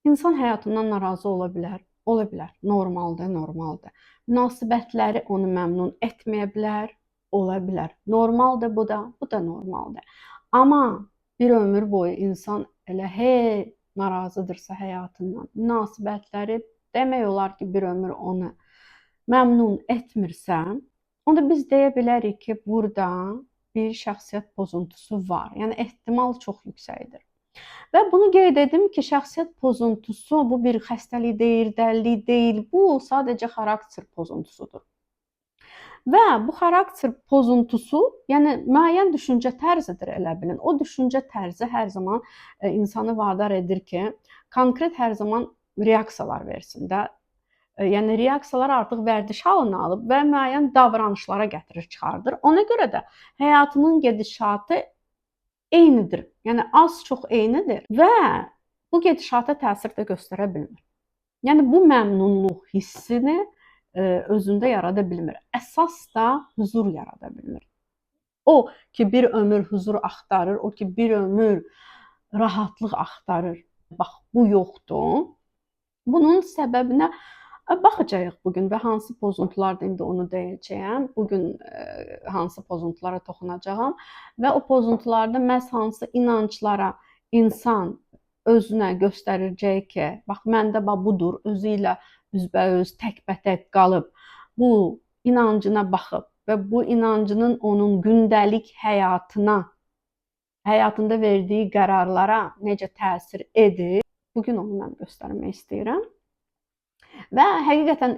İnsan həyatından narazı ola bilər, ola bilər. Normaldır, normaldır. Münasibətləri onu məmnun etməyə bilər, ola bilər. Normaldır bu da, bu da normaldır. Amma bir ömür boyu insan elə hey narazıdırsa həyatından, münasibətləri demək olar ki, bir ömür onu məmnun etmirsə, onda biz deyə bilərik ki, burada bir şəxsiyyət pozuntusu var. Yəni ehtimal çox yüksəkdir. Və bunu qeyd edim ki, şəxsiyyət pozuntusu bu bir xəstəlik deyil, dəllik deyil, bu sadəcə xarakter pozuntusudur. Və bu xarakter pozuntusu, yəni müəyyən düşüncə tərzidir elə bilin. O düşüncə tərzi hər zaman insanı vadar edir ki, konkret hər zaman reaksiyalar versin də. Yəni reaksiyalar artıq vərdiş halını alıb və müəyyən davranışlara gətirir, çıxardır. Ona görə də həyatının gedişatı eynidir. Yəni az-çox eynidir və bu gedişata təsir də göstərə bilmir. Yəni bu məmnunluq hissini özündə yarada bilmir. Əsas da huzur yarada bilmir. O ki bir ömür huzur axtarır, o ki bir ömür rahatlıq axtarır. Bax bu yoxdur. Bunun səbəbinə baxacağıq bu gün və hansı pozuntulardır indi onu deyəcəyəm. Bu gün hansı pozuntulara toxunacağam və o pozuntularda məhz hansı inanclara insan özünə göstərəcək ki, bax məndə bax budur, özü ilə üzbəüz, təkbətək qalıb bu inancına baxıb və bu inancının onun gündəlik həyatına, həyatında verdiyi qərarlara necə təsir edir, bu gün onu mən göstərmək istəyirəm. Və həqiqətən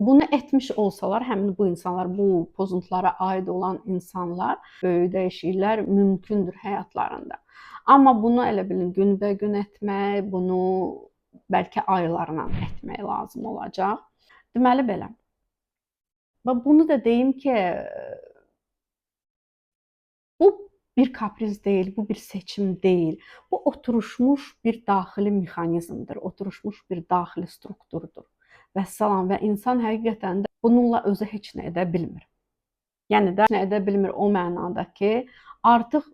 bunu etmiş olsalar, həmin bu insanlar, bu pozuntulara aid olan insanlar böyük dəyişikliklər mümkündür həyatlarında. Amma bunu elə bilin günbəgün etmək, bunu bəlkə aylarla etmək lazım olacaq. Deməli belə. Və bunu da deyim ki, bu bir kapriz deyil, bu bir seçim deyil. Bu oturuşmuş bir daxili mexanizmdir, oturuşmuş bir daxili strukturdur. Vəssalam, və insan həqiqətən də bununla özü heç nə edə bilmir. Yəni də nə edə bilmir o mənada ki, artıq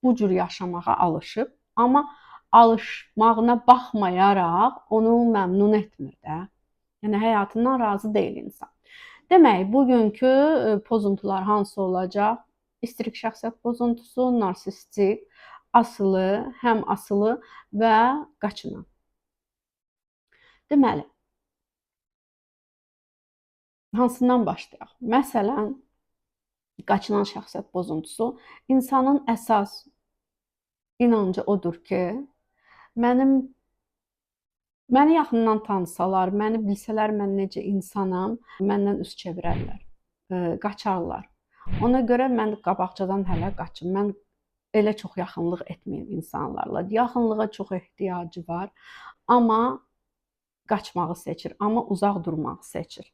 bu cür yaşamağa alışıb, amma alışmağına baxmayaraq onu məmnun etmir də. Yəni həyatından razı deyil insan. Demək, bugünkü pozuntular hansı olacaq? İsterik şəxsiyyət pozuntusu, narsistik, asılı, həm asılı və qaçınan. Deməli, hansından başlayaq? Məsələn, qaçınan şəxsiyyət pozuntusu insanın əsas inancı odur ki, məni yaxından tanısalar, məni bilsələr mən necə insanam, məndən üz çevirərlər, qaçarlar. Ona görə mən qabaqcadan hələ qaçım. Mən elə çox yaxınlıq etməyim insanlarla. Yaxınlığa çox ehtiyacı var, amma qaçmağı seçir, amma uzaq durmağı seçir.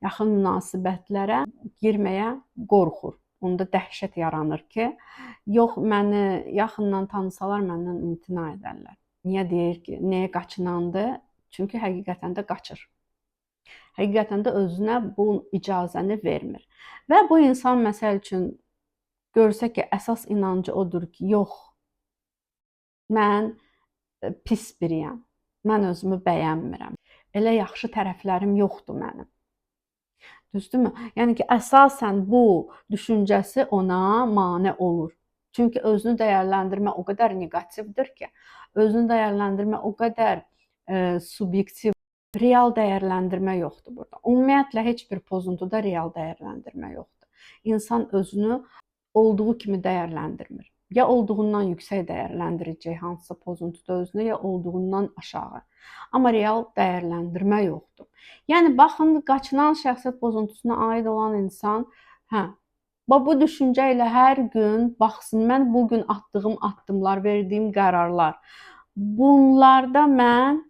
Yaxın münasibətlərə girməyə qorxur. Onda dəhşət yaranır ki, yox, məni yaxından tanısalar məndən imtina edərlər. Niyə deyir ki, nəyə qaçınandır? Çünki həqiqətən də qaçır. Həqiqətən də özünə bu icazəni vermir. Və bu insan məsəl üçün görsə ki, əsas inancı odur ki, yox, mən pis biriyəm, mən özümü bəyənmirəm, elə yaxşı tərəflərim yoxdur mənim. Düzdürmü? Yəni ki, əsasən bu düşüncəsi ona mane olur. Çünki özünü dəyərləndirmə o qədər neqativdir ki, özünü dəyərləndirmə o qədər subyektiv, real dəyərləndirmə yoxdur burada. Ümumiyyətlə, heç bir pozuntuda real dəyərləndirmə yoxdur. İnsan özünü olduğu kimi dəyərləndirmir. Ya olduğundan yüksək dəyərləndirəcək hansısa pozuntuda özünü, ya olduğundan aşağı. Amma real dəyərləndirmə yoxdur. Yəni, baxın, qaçınan şəxsiyyət pozuntusuna aid olan insan, hə, bu düşüncə ilə hər gün baxsın, mən bugün atdığım addımlar, verdiyim qərarlar, bunlarda mən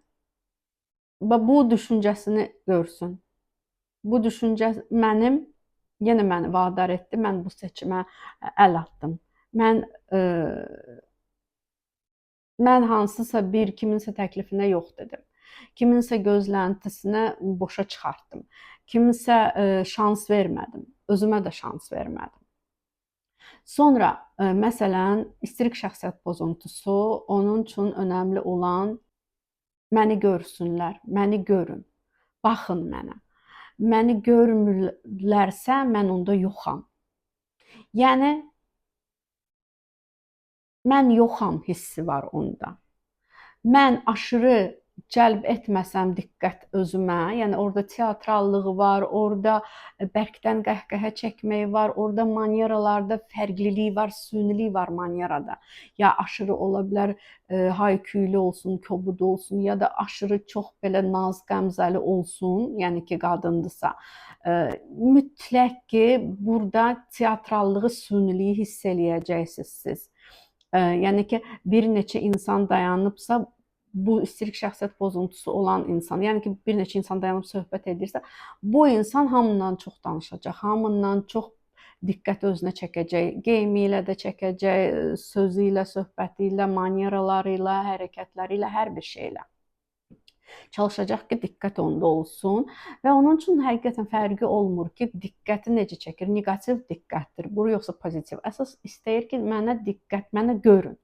bu düşüncəsini görsün. Bu düşüncə mənim, yenə məni vadar etdi, mən bu seçimə əl atdım. Mən hansısa bir kiminsə təklifinə yox dedim. Kiminsə gözləntisinə boşa çıxartdım. Kiminsə şans vermədim. Özümə də şans vermədim. Sonra, məsələn, isterik şəxsiyyət pozuntusu, onun üçün önəmli olan Məni görsünlər, məni görün, baxın mənə. Məni görmürlərsə, mən onda yoxam. Yəni, mən yoxam hissi var onda. Mən aşırı cəlb etməsəm diqqət özümə, yəni orada teatrallığı var, orada bərkdən qəhqəhə çəkmək var, orada manieralarda fərqlilik var, sünilik var manierada. Ya aşırı ola bilər, hayküylü olsun, kobud olsun, ya da aşırı çox belə naz, qəmzəli olsun, yəni ki, qadındısa. Mütləq ki, burada teatrallığı, süniliyi hiss eləyəcəksiniz siz. Yəni ki, bir neçə insan dayanıbsa, bu isterik şəxsiyyət pozuntusu olan insan, yəni ki, bir neçə insan dayanıb söhbət edirsə, bu insan hamından çox danışacaq, hamından çox diqqəti özünə çəkəcək, geyimi ilə də çəkəcək, sözü ilə, söhbəti ilə, manieraları ilə, hərəkətləri ilə, hər bir şeylə. Çalışacaq ki, diqqət onda olsun və onun üçün həqiqətən fərqi olmur ki, diqqəti necə çəkir, neqativ diqqətdir, bu yoxsa pozitiv. Əsas istəyir ki, mənə diqqət, mənə görün.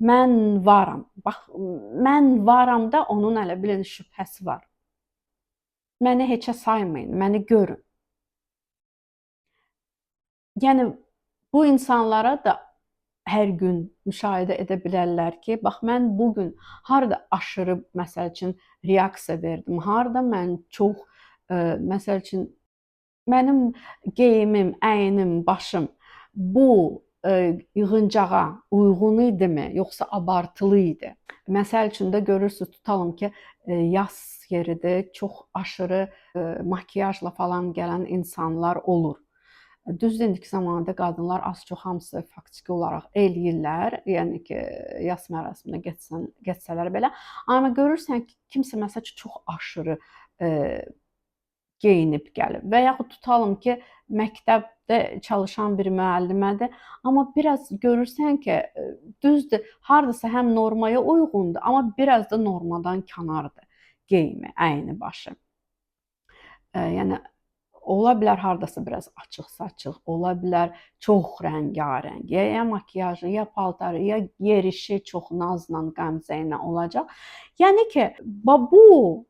Mən varam. Bax, mən varam da onun hələ bilin şübhəsi var. Məni heçə saymayın, məni görün. Yəni, bu insanlara da hər gün müşahidə edə bilərlər ki, bax, mən bugün harada aşırı, məsəl üçün, reaksiya verdim, harada mən çox, məsəl üçün, mənim geyimim, əynim, başım bu yığıncağa uyğun idimi, yoxsa abartılı idi? Məsəl üçün də görürsünüz, tutalım ki, yaz yeridir, çox aşırı makiyajla falan gələn insanlar olur. Düzdür, indiki zamanda qadınlar az-çox hamısı faktiki olaraq eləyirlər, yəni ki, yas mərasiminə getsələr belə. Amma görürsən ki, kimsə məsəl üçün çox aşırı geyinib gəlib və yaxud tutalım ki, məktəbdə çalışan bir müəllimədir, amma biraz görürsən ki, düzdür, hardasa həm normaya uyğundur, amma biraz da normadan kənardır geyimi, əyni başı. Yəni, ola bilər hardasa biraz açıq-saçıq, ola bilər çox rəngarəng, ya makiyajı, ya paltarı, ya yerişi çox nazla, qəmzə ilə olacaq. Yəni ki, bu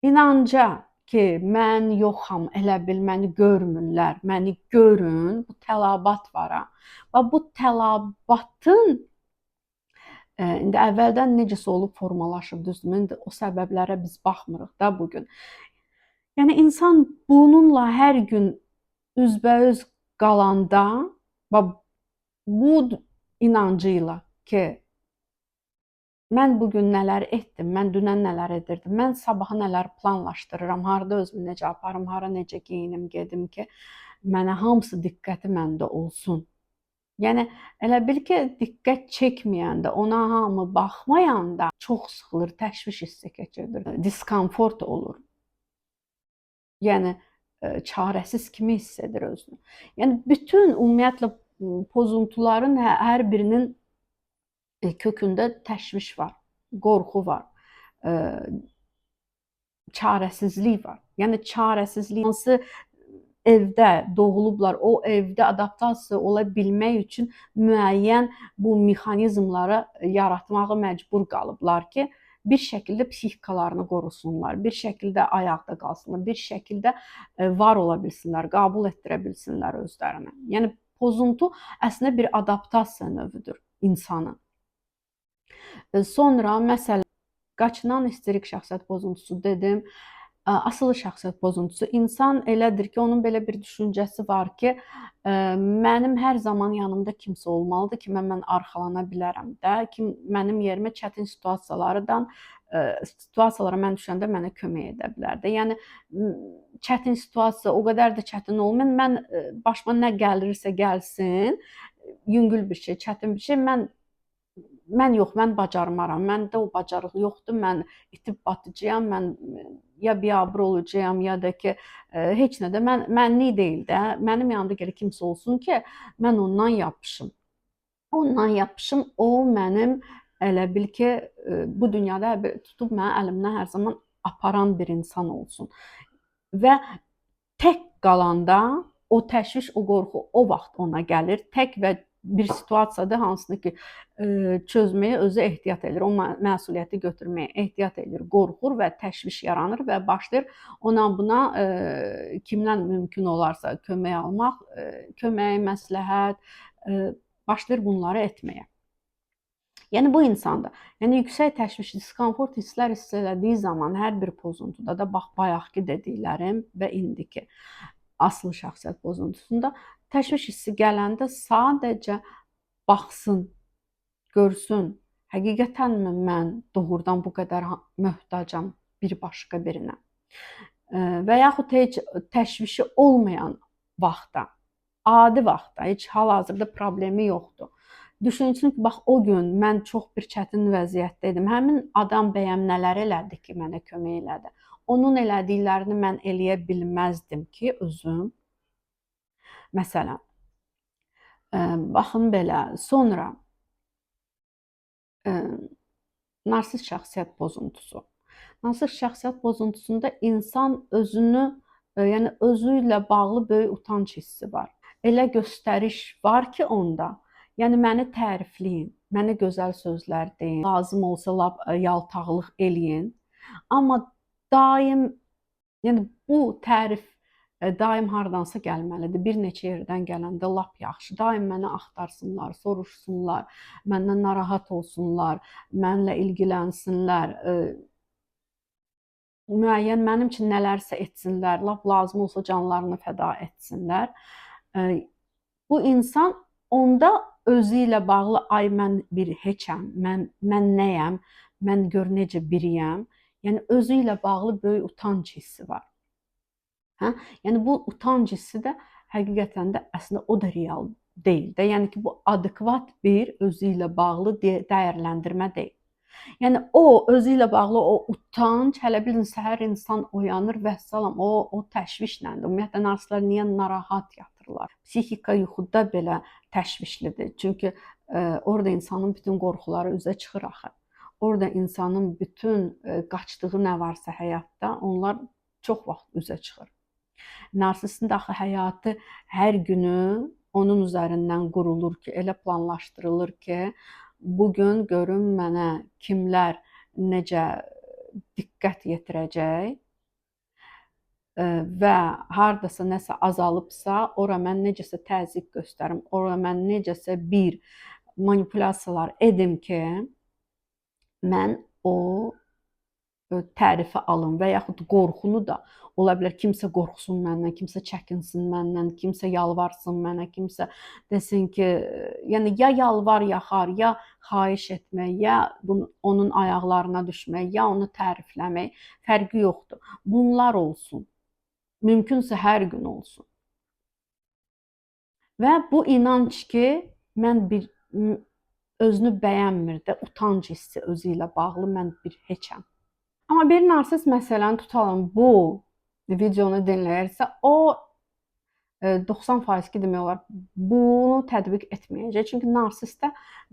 inanca ki, mən yoxam, elə bil məni görmürlər, məni görün, bu tələbat var ha. Və bu tələbatın indi əvvəldən necəsə olub formalaşıb, düzdürmü? İndi o səbəblərə biz baxmırıq da bugün. Yəni, insan bununla hər gün üzbəüz qalanda, bu inancı ilə ki, mən bugün nələr etdim, mən dünən nələr edirdim, mən sabaha nələr planlaşdırıram, harada özümü necə aparım, hara necə geyinim, gedim ki, mənə hamısı diqqəti məndə olsun. Yəni, elə bil ki, diqqət çəkməyəndə, ona hamı baxmayanda çox sıxılır, təşviş hissi keçirilir, diskomfort olur. Yəni, çarəsiz kimi hiss edir özünü. Yəni, bütün ümumiyyətlə pozuntuların hər birinin kökündə təşviş var, qorxu var, çarəsizlik var. Yəni, çarəsizlik hansı evdə doğulublar, o evdə adaptasiya ola bilmək üçün müəyyən bu mexanizmları yaratmağa məcbur qalıblar ki, bir şəkildə psixikalarını qorusunlar, bir şəkildə ayaqda qalsınlar, bir şəkildə var ola bilsinlər, qəbul etdirə bilsinlər özlərini. Yəni, pozuntu əslində bir adaptasiya növüdür insanın. Sonra, məsələn, qaçınan isterik şəxsiyyət pozuntusu dedim, asılı şəxsiyyət pozuntusu. İnsan elədir ki, onun belə bir düşüncəsi var ki, mənim hər zaman yanımda kimsə olmalıdır, kimə mən arxalana bilərəm də, kim mənim yerimə çətin situasiyalara mən düşəndə mənə kömək edə bilər də. Yəni, çətin situasiya o qədər də çətin olmayan, mən başıma nə gəlirsə gəlsin, yüngül bir şey, çətin bir şey, mən yox, mən bacarmaram, məndə o bacarıq yoxdur, mən itib batacağam, mən ya biabır olacağam, ya da ki, heç nə də mənlik deyil də, mənim yanımda gərək kimsə olsun ki, mən ondan yapışım. Ondan yapışım, o mənim elə bil ki, bu dünyada tutub məni əlimdən hər zaman aparan bir insan olsun. Və tək qalanda o təşviş, o qorxu o vaxt ona gəlir, tək və bir situasiyadır hansını ki çözməyə özü ehtiyat edir. O məsuliyyəti götürməyə ehtiyat edir, qorxur və təşviş yaranır və başlayır ona buna kimdən mümkün olarsa kömək almaq, kömək, məsləhət, başlayır bunları etməyə. Yəni bu insanda, yəni yüksək təşviş, diskomfort hisslər hiss elədiyi zaman hər bir pozuntuda da bax bayaqki dediklərim və indiki asılı şəxsiyyət pozuntusunda təşviş hissi gələndə sadəcə baxsın, görsün, həqiqətənmi mən doğrudan bu qədər möhtacam bir başqa birinə? Və yaxud heç təşvişi olmayan vaxtda, adi vaxtda, heç hal-hazırda problemi yoxdur. Düşünsün ki, bax o gün mən çox bir çətin vəziyyətdə idim. Həmin adam bəyəm nələr elədi ki, mənə kömək elədi. Onun elədiklərini mən eləyə bilməzdim ki, özüm. Məsələn, baxın belə, sonra narsist şəxsiyyət pozuntusu. Narsist şəxsiyyət pozuntusunda insan özünü, yəni özü ilə bağlı böyük utanc hissi var. Elə göstəriş var ki onda. Yəni məni tərifləyin, mənə gözəl sözlər deyin, lazım olsa lap yaltaqlıq eləyin. Amma daim, yəni bu tərif daim hardansa gəlməlidir. Bir neçə yerdən gələndə lap yaxşı. Daim məni axtarsınlar, soruşsunlar, məndən narahat olsunlar, mənlə ilgilənsinlər, müəyyən mənim üçün nələrsə etsinlər, lap lazım olsa canlarını fəda etsinlər. Bu insan onda özü ilə bağlı, ay mən bir heçəm, mən nəyəm, mən gör necə biriyəm. Yəni özü ilə bağlı böyük utanc hissi var. Hə? Yəni bu utanc hissi də həqiqətən də əslində o da real deyil də. Yəni ki, bu adekvat bir özü ilə bağlı dəyərləndirmə deyil. Yəni o özü ilə bağlı o utanc, hələ bilin səhər insan oyanır və salam o təşvişləndir. Ümumiyyətlə narsistlər niyə narahat yatırlar? Psixika yuxuda belə təşvişlidir. Çünki orada insanın bütün qorxuları üzə çıxır axı. Orada insanın bütün qaçdığı nə varsa həyatda, onlar çox vaxt üzə çıxır. Narsistin də axı həyatı hər günü onun üzərindən qurulur ki, elə planlaşdırılır ki, bugün görüm mənə kimlər necə diqqət yetirəcək və hardasa nəsə azalıbsa, ora mən necəsə təzyiq göstərim, ora mən necəsə bir manipulyasiyalar edim ki, mən o tərifi alım və yaxud qorxunu da ola bilər. Kimsə qorxsun məndən, kimsə çəkinsin məndən, kimsə yalvarsın mənə, kimsə desin ki, yəni ya yalvar yaxar, ya xahiş etmək, ya bunu, onun ayaqlarına düşmək, ya onu tərifləmək, fərqi yoxdur. Bunlar olsun. Mümkünsə hər gün olsun. Və bu inanc ki, mən bir özünü bəyənmir də, utanc hissi özü ilə bağlı mən bir heçəm. Amma bir narsist məsələni tutalım, bu videonu dinləyirsə, o 90% ki demək olar bunu tətbiq etməyəcək. Çünki narsistdə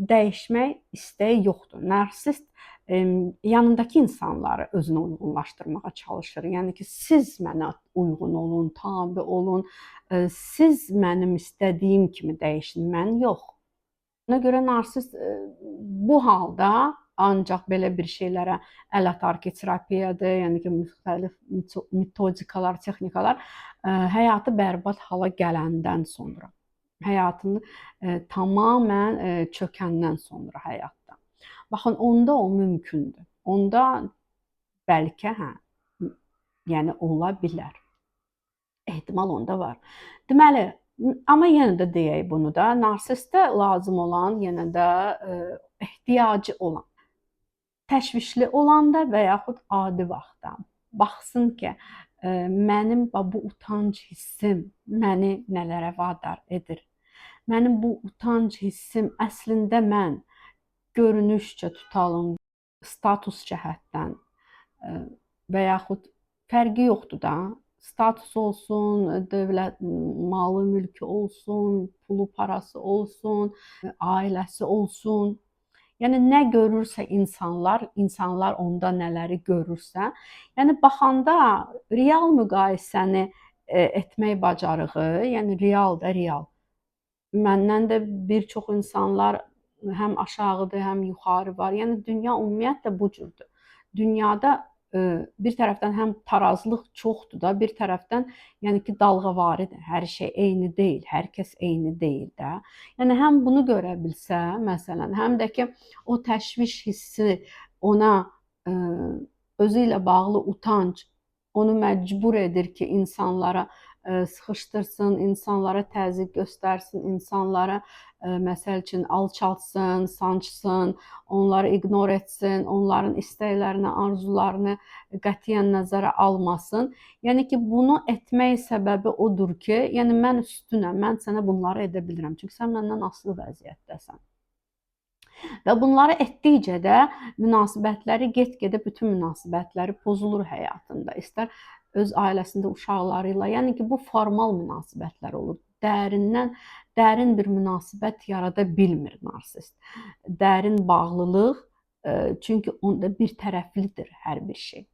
dəyişmək istəyi yoxdur. Narsist yanındakı insanları özünə uyğunlaşdırmağa çalışır. Yəni ki, siz mənə uyğun olun, tabe olun, siz mənim istədiyim kimi dəyişin, mən yox. Ona görə narsist bu halda ancaq belə bir şeylərə əl atar ki, terapiyadır, yəni ki, müxtəlif metodikalar, texnikalar həyatı bərbad hala gələndən sonra, həyatını tamamən çökəndən sonra həyatda. Baxın, onda o mümkündür. Onda bəlkə, hə, yəni ola bilər. Ehtimal onda var. Deməli, amma yenə də deyək bunu da, narsistə lazım olan, yenə də ehtiyacı olan, təşvişli olanda və yaxud adi vaxtda baxsın ki, mənim bu utanc hissim məni nələrə vadar edir. Mənim bu utanc hissim əslində mən görünüşcə tutalım, status cəhətdən və yaxud fərqi yoxdur da, status olsun, dövlət malı, mülkü olsun, pulu, parası olsun, ailəsi olsun. Yəni nə görürsə insanlar, insanlar onda nələri görürsə, yəni baxanda real müqayisəni etmək bacarığı, yəni real da real. Məndən də bir çox insanlar həm aşağıdır, həm yuxarı var. Yəni dünya ümumiyyətlə bu cürdür. Dünyada bir tərəfdən həm tarazlıq çoxdur da, bir tərəfdən yəni ki dalğavaridir. Hər şey eyni deyil, hər kəs eyni deyil də. Yəni həm bunu görə bilsə, məsələn, həm də ki o təşviş hissi ona özü ilə bağlı utanc onu məcbur edir ki, insanlara sıxışdırsın, insanlara təzyiq göstərsin, insanlara məsəl üçün alçaltsın, sancsın, onları ignor etsin, onların istəklərini, arzularını qətiyyən nəzərə almasın. Yəni ki, bunu etmək səbəbi odur ki, yəni mən üstünəm, mən sənə bunları edə bilirəm. Çünki sən məndən asılı vəziyyətdəsən. Və bunları etdikcə də münasibətləri get-gedə bütün münasibətləri pozulur həyatında. İstər öz ailəsində uşaqları ilə, yəni ki, bu formal münasibətlər olur. Dərindən dərin bir münasibət yarada bilmir narsist. Dərin bağlılıq, çünki onda bir tərəflidir hər bir şey.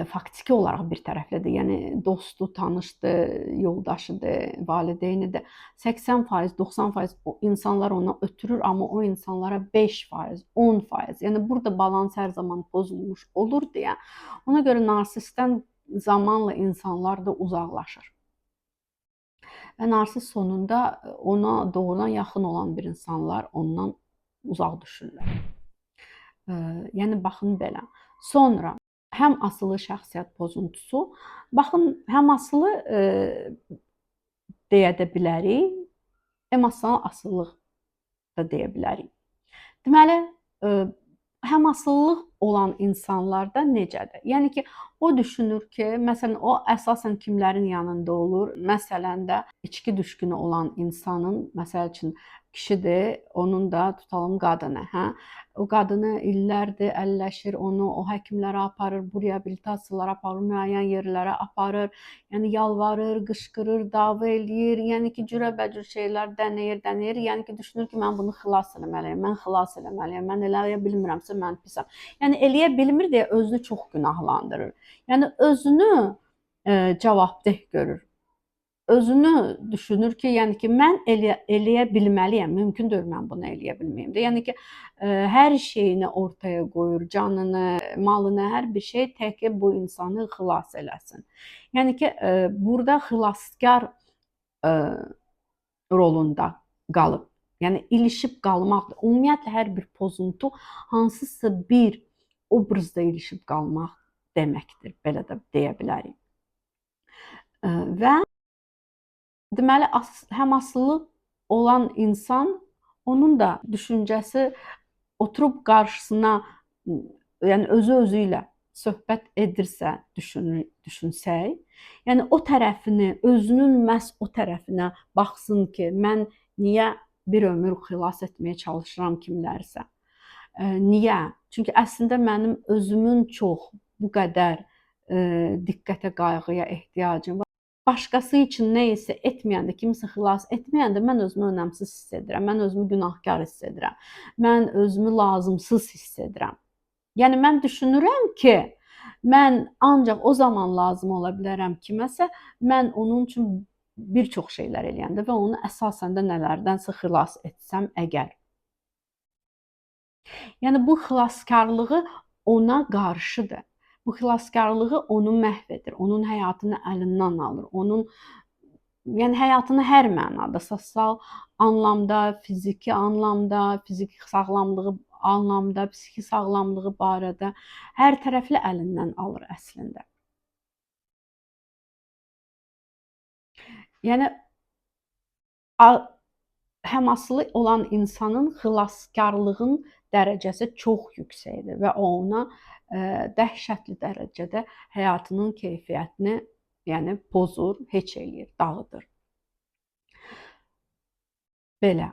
Faktiki olaraq bir tərəflidir. Yəni dostu, tanışdır, yoldaşıdır, valideynidir. 80%, 90% o insanlar ona ötürür, amma o insanlara 5%, 10%. Yəni burada balans hər zaman pozulmuş olur deyə. Ona görə narsistdən zamanla insanlar da uzaqlaşır. Və narsist sonunda ona doğrudan yaxın olan bir insanlar ondan uzaq düşürlər. Yəni baxın belə. Sonra həm asılı şəxsiyyət pozuntusu. Baxın, həm asılı deyə də bilərik, emosional asılılıq da deyə bilərik. Deməli, həm asılılıq olan insanlarda necədir? Yəni ki, o düşünür ki, məsələn, o əsasən kimlərin yanında olur? Məsələn də içki düşkünü olan insanın, məsəl üçün kişidir, onun da tutalım qadını, hə? O qadını illərdir əlləşir, onu o həkimlərə aparır, bu reabilitasiyalara aparır, müəyyən yerlərə aparır. Yəni yalvarır, qışqırır, dava eləyir. Yəni ki, cürəbəcür şeylər dənəyir, dənəyir. Yəni ki, düşünür ki, mən bunu xilas eləməliyəm, mən xilas eləməliyəm, mən eləyə bilmirəmsə mən pisəm. Yəni eləyə bilmir deyə özünü çox günahlandırır. Yəni özünü cavabdeh görür. Özünü düşünür ki, yəni ki, mən eləyə bilməliyəm, mümkün deyil mən bunu eləyə bilməyim də. Yəni ki, hər şeyini ortaya qoyur, canını, malını, hər bir şey tək ki, bu insanı xilas eləsin. Yəni ki, burada xilaskar rolunda qalıb. Yəni ilişib qalmaqdır. Ümumiyyətlə hər bir pozuntu hansısa bir obrazda ilişib qalmaq deməkdir, belə də deyə bilərik. Və deməli, həm asılı olan insan, onun da düşüncəsi oturub qarşısına, yəni özü-özü ilə söhbət edirsə, düşünsək, yəni o tərəfini, özünün məhz o tərəfinə baxsın ki, mən niyə bir ömür xilas etməyə çalışıram kimlərsə? Niyə? Çünki əslində mənim özümün çox bu qədər diqqətə, qayğıya ehtiyacım var. Başqası üçün nə isə etməyəndə, kimisə xilas etməyəndə mən özümü önəmsiz hiss edirəm, mən özümü günahkar hiss edirəm, mən özümü lazımsız hiss edirəm. Yəni mən düşünürəm ki, mən ancaq o zaman lazım ola bilərəm kiməsə, mən onun üçün bir çox şeylər eləyəndə və onu əsasən də nələrdənsə xilas etsəm əgər. Yəni bu xilaskarlığı ona qarşıdır. Bu xilaskarlığı onu məhv edir, onun həyatını əlindən alır, onun yəni həyatını hər mənada, sosial anlamda, fiziki anlamda, fiziki sağlamlığı anlamda, psixi sağlamlığı barədə hər tərəfli əlindən alır əslində. Yəni həm asılı olan insanın xilaskarlığın dərəcəsi çox yüksəkdir və o ona dəhşətli dərəcədə həyatının keyfiyyətini yəni pozur, heç eləyir, dağıdır. Belə.